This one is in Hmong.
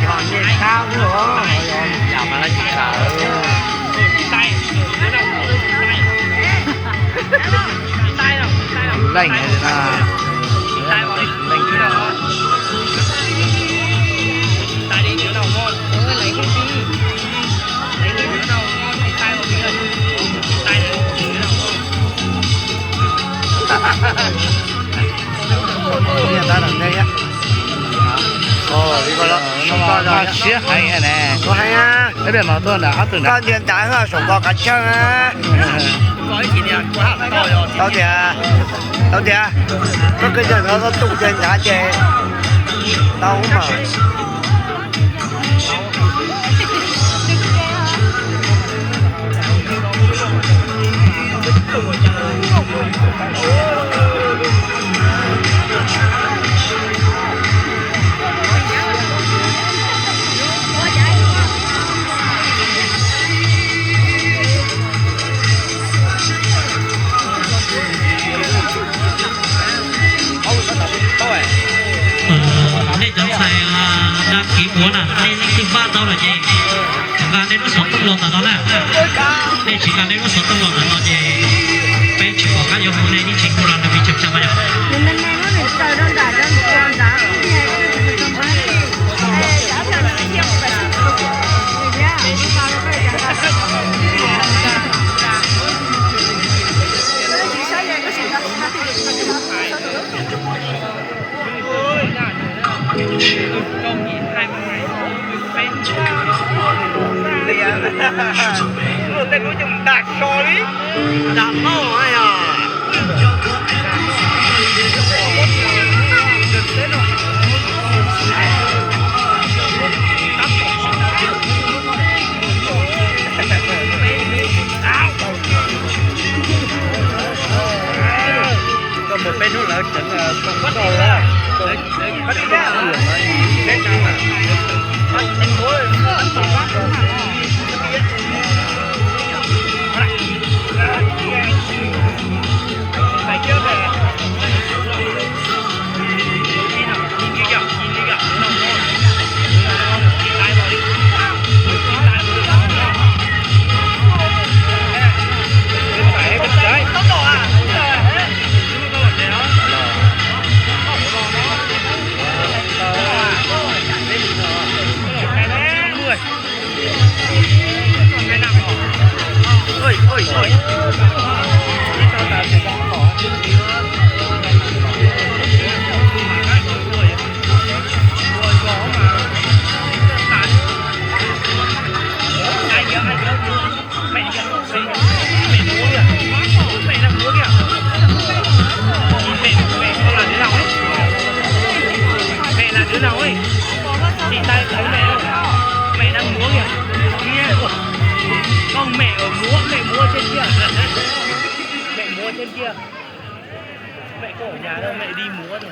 Yog nej thab xwb os, yog yam mas leej tsis tawm. Leej na, leej na. Siab heev ne. Koj ntsia nrad saum ko kav tsawj. Tau tias, tau tias, koj koj ntsia nrad, koj tuaj ntsia nrad ces tau mas. Nej cov ntxhais dag kiv ua na, nej leej twg npaj tau lawm ces nqa nej lub xov tooj los ntawm no na. Nej tsis nqa nej lub xov tooj los ntawm no ces peb tsis pom qab yuav hu nej ib tsis hu los nws me tsa tsa yog. Tej lub nyoog nta so li, nta mauj yog. Koj mus peb hnub lawv tseev koj lawm. Mẹ là đứa nào ấy? Chị tay thấy mẹ không? Mẹ đang múa kìa. Kìa. Không, mẹ ở múa, mẹ múa trên kia. Mẹ múa trên kia. Mẹ không ở nhà đâu, mẹ đi múa rồi.